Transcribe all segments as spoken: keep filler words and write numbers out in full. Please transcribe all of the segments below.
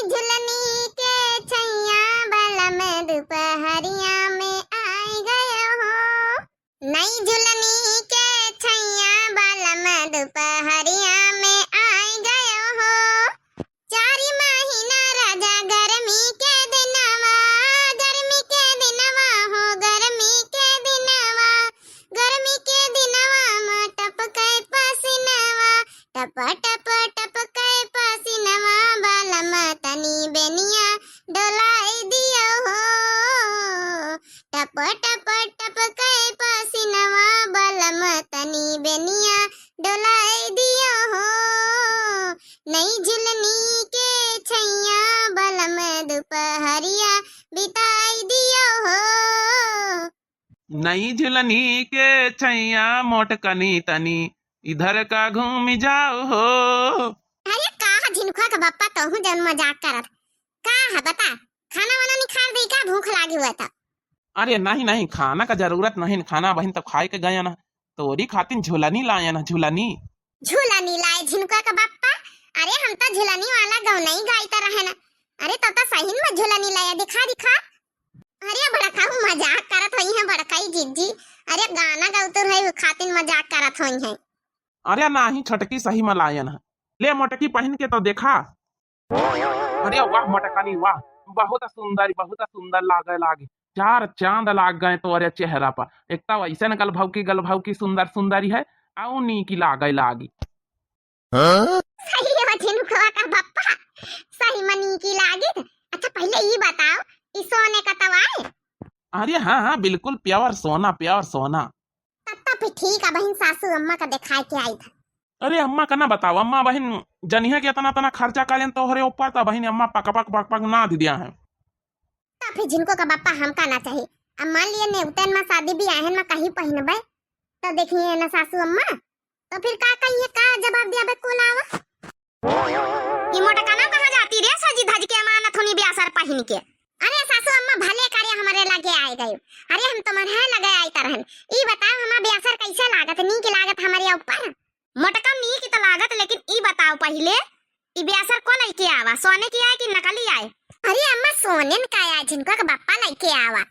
झुलनी के छैया बलम दुपहरिया में आइ गयो हो। नई झुलनी के छैया बलम दुपहरिया में आइ गयो हो। चारि महीना राजा गर्मी के दिनवा, गर्मी के दिनवा हो, गर्मी के दिनवा, गर्मी के दिनवा में टपकै पसीनवा, टप टप टपकै पसीनवा, बलम तनी बेनिया डोलाइ दियो हो। टप टप टपकै पसीनवा, बलम तनी बेनिया डोलाइ दियो हो। नई झुलनी के छैया बलम दुपहरिया बिताइ दियो हो। नई झुलनी के छैया मोटकनी तनी इधर का घूमि जाओ हो। अरे का ह झिनकुआ के बप्पा, तोहू जौन मजाक करत। का ह बता, खाना वाना निखार देइ का, भूख लागि हुआ त? अरे नहीं नहीं, खाना का जरूरत नहीं, खाना बहिन तो खाइ के गयन ह, तोरी खातिन झुलनी लायन ह, झुलनी। झुलनी लाए झिनकुआ के बप्पा? अरे हम तो झुलनी वाला गौनई गाइत रहेन। अरे तो, तो सही में झुलनी लाया, दिखा दिखा। अरे बड़काऊ मजाक करत होइहैं बड़काई जिज्जी। अरे गाना गौतुर है, उ खातिन मजाक करत होइहैं। अरे नाही छोटकी सही में लायन ह। ले मोटकी पहिन के तो देखा। अरे वाह मोटकनी वाह, बहुत सुंदर, बहुत सुंदर लागे लागी। चार चांद लाग गए तोरे चेहरा पर। एक तो ऐसन गलभौकी गलभौकी सुंदर सुंदरी है, आउ नीकी लागे लागी। हाँ? सही हो झिनकुआ का बप्पा, सही में नीकी लागित। अच्छा पहिले ई बताओ, ई सोने का तवा है? अरे हाँ हाँ, बिल्कुल pure सोना, pure सोना। तब तो फिर ठीक है बहिन, सासू अम्मा का देखाए के आई था। अरे अम्मा का ना बताओ, अम्मा बहिन जनिहे के इतना इतना खर्चा करेन तोहरे ऊपर, तो बहिन अम्मा पक पक पक पक नाद दिया है। तो फिर झिनको का बप्पा हमका ना चाही। अब मान लिए नेवतन में शादी बियाहन में कहीं पहिनबे, तो देखिए ना सासू अम्मा, तो फिर का कहिए, का जवाब दियाबे कोलावा? ई मोटकना कहाँ जाती रे, सजी धज के अमानत होनी ब्यासर पहिन के? अरे सासू अम्मा भले करे हमरे लगे आए गयो। अरे हम तुम्हरे लगे आइत रहन। ई बताओ हमार ब्यासर कैसे लागत, नीक लागत हमरे ऊपर? मोटका नीक त लागत, लेकिन ई बताओ पहिले, ई ब्यासर को लइके आवा, सोने की आए कि नकली आए? अरे अम्मा सोनेन का आए, झिनको के बप्पा लइके आवा।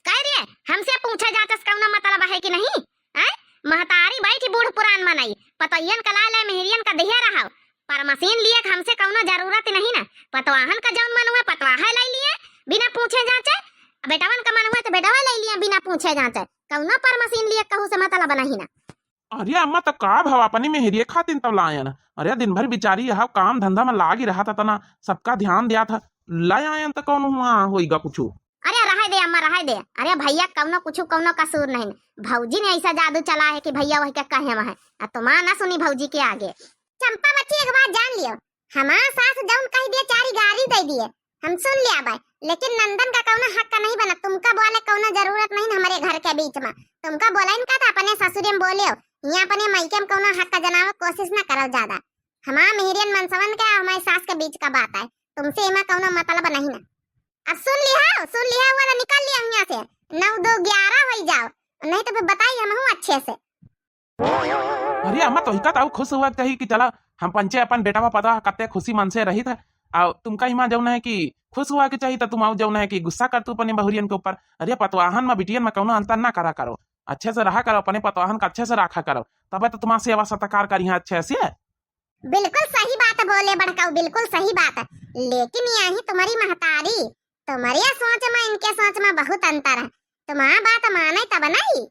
कह रे, हमसे पूछे जातस कौनो मतलब है कि नहीं? हैं? महतारी बैठी बूढ़ पुरान मनई, पतोहियन का लाए लाए मेहरियन का दिहे रहाव। परमसीन लिए के हमसे कौनो जरूरत नहीं ना। पतवाहन का जौन मन हुए पतवाहे लइ लिए, बिना पूछे जाचे। बेटवन का मन हुए तो बेटवा लइ लिए बिना पूछे जाचे। कौनो परमसीन लिए कहू से मतलब नहीं ना। अरे अम्मा, तो का भवा अपनी मेहरिये खातिन तब लायन? अरे दिन भर बिचारी यह काम धंधा में लागी रहत, तना सबका ध्यान दिया था, ले आयन तो कौन हुआ होइगा कुछ? अरे रहे दे अम्मा, रहे दे। अरे भैया कौनो कुछ कौनो कसूर नहीं, भौजी ने ऐसा जादू चला है कि भैया वही के कहे वह है। आ तुम्हारा ना सुनी भौजी के आगे। चंपा बच्ची एक बात जान लियो, हमार सास जौन कह दिए चारी गारी दे दिए, हम सुन लिया बाय, लेकिन नंदन का कौनो हक नहीं बना, तुमका बोले कौनो जरूरत नहीं हमरे घर के बीच में। तुमका बोला इनका तो अपने ससुरे में बोले हो, यहाँ अपने मायके में कौनो हक जनावे कोशिश ना करो ज्यादा। हमार मेहरियन मनसवन के और हमारी सास के बीच का बात है, तुमसे एमा कौनो मतलब नहीं ना। अब सुन लिहा, सुन लिहा, वाला निकल लिया यहाँ से, नौ दो ग्यारह हो जाओ, नहीं तो फिर बताई हम हूँ अच्छे से। अरे अम्मा, तोहिका तो खुश हुआ के चाही कि चला हम पंचे अपन बेटा पतोह कत्ते खुशी मन से रहित है। और तुमका इमा जौन है कि खुश हुआ के चाही, तो तुम आउ जौन है कि गुस्सा कर तू अपने बहुरियन के ऊपर। अरे पतवाहन में बिटियन में कौनो अंतर ना करा करो, अच्छे से रहा करो, अपने पतवाहन का अच्छे से रखा करो, तबे तो तुम्हार सेवा सत्कार करिहाँ अच्छे से। बिल्कुल सही बात बोले बड़काऊ, बिल्कुल सही बात। लेकिन यही तुम्हारी महतारी, तुम्हारी सोच में इनके सोच में बहुत अंतर है। तुम्हार बात माने तब नहीं।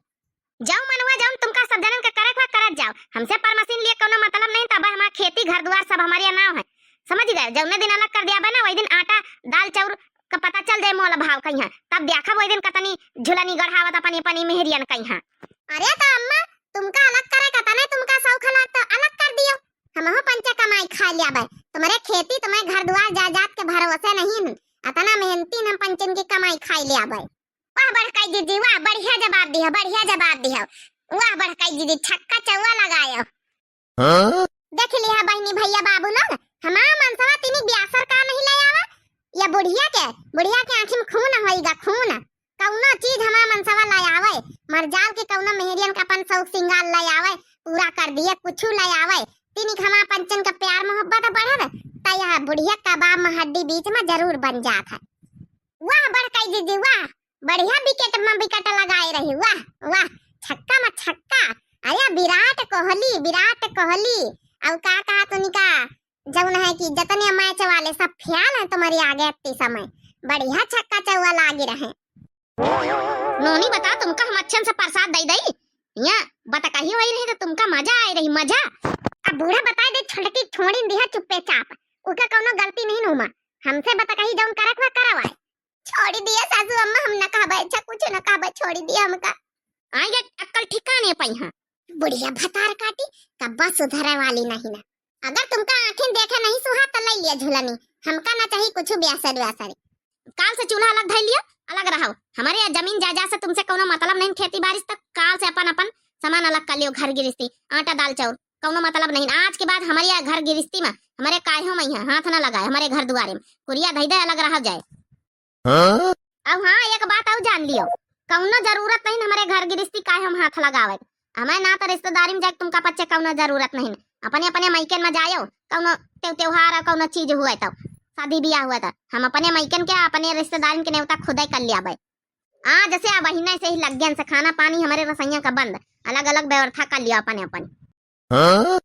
जाओ मनवा, जाओ तुमका सब जनन के करे के बा, करत जाओ। हमसे परमसीन लिए कौनो मतलब नहीं, तब हमार खेती घर दुआर सब हमारे नाव है। समझ गए? जौने दिन अलग कर दिया बा ना, वही दिन आटा दाल चाउर का पता चल जाए मोल भाव कहिया, तब देखब वही दिन कतनी झुलनी गढ़ावत अपनी अपनी मेहरियन कहिया। अरे तो अम्मा, तुमका अलग करे का तने तुमका शौक है ना, तो अलग कर दियो। हमहू पंचे कमाई खा लिया बे। तुम्हारे खेती, तुम्हारे घर दुआर जायदाद के भरोसे नहीं है। अतना मेहनती हम पंचन की कमाई खाई लिया बे। वाह बड़काई दीदी, वाह, बढ़िया जवाब दिया, बढ़िया जवाब दिया। वाह बड़काई दीदी, छक्का चौवा लगायो। हाँ? देख लिहा बहिनी भैया बाबू लोग, हमार मनसवा तिनी ब्यासर का नहीं ले आवा। या बुढ़िया के, बुढ़िया के आँखी में खून होइगा, खून। कौनो चीज हमार मनसवा ले आवे, मरजाल के कौनो मेहरियन का अपन शौक सिंगार ले आवे, पूरा कर दिए, कुछु ले आवे। तिनी के हमार पंचन का प्यार मोहब्बत बढ़त, त यह बुढ़िया कबाब में हड्डी बीच में जरूर बन जात है। वाह बड़काई जीजी वाह, बढ़िया विकेट में विकेट लगाए रही, वाह वाह, छक्का में छक्का। अरे विराट कोहली, विराट कोहली। अब का कहा तूनी का, जौन है कि जितने मैच वाले सब फेल हैं तुम्हारे आगे इतने समय, बढ़िया छक्का चौवा लागे रहे। नोनी बता, तुमका हम अच्छन से प्रसाद दई दई, यहाँ बतकही होई रही तो तुमका मजा आए रही, मजा। अब बूढ़ा बताए दे, छोटकी छोड़ी दिया चुप्पे चाप, उका कौनो गलती नहीं नुमा, हमसे बतकही जौन करक हुआ करवाए। छोड़ी दिया सासू अम्मा, हम न कहबे, अच्छा कुछ न कहबे, छोड़ी दिया हमका। आइए अक्कल ठिकाने पई हाँ। बुढ़िया भतार काटी, कब्बा सुधरे वाली नहीं ना। अगर तुमका आँखें देखे नहीं सुहा त ले लिया झुलनी, हमका ना चाहिए कुछ ब्यासर व्यासर। काल से चूल्हा अलग धई लियो, अलग रहो। हमारे यहाँ जमीन जायदाद से तुमसे कौनो मतलब नहीं, खेती बारिश तक काल से अपन अपन सामान अलग कर लियो, घर गिरस्ती, आटा दाल चाउर, कौनो मतलब नहीं। आज के बाद हमारे यहाँ घर गिरस्ती में हमारे काहे में यहाँ हाथ ना लगाए, हमारे घर दुआरे में कुरिया धई दे, अलग रहो जाए। हाँ? अब हाँ, एक बात और जान लियो, कौनो जरूरत नहीं हमारे घर गिरस्ती काहे हम हाथ लगावे। हमें ना तो रिश्तेदारी में जाए तुमका पच्चे कौनो जरूरत नहीं, अपने अपने मायके में जायो, कौनो त्योहार और कौनो चीज हुए तो, शादी ब्याह हुए तो हम अपने मायके के, अपने रिश्तेदारी के नेवता खुदे कर लिया भाई। आज से अब महीना से ही लग गया से खाना पानी हमारे रसोइया का बंद, अलग अलग व्यवस्था कर लिया अपने अपने। हाँ?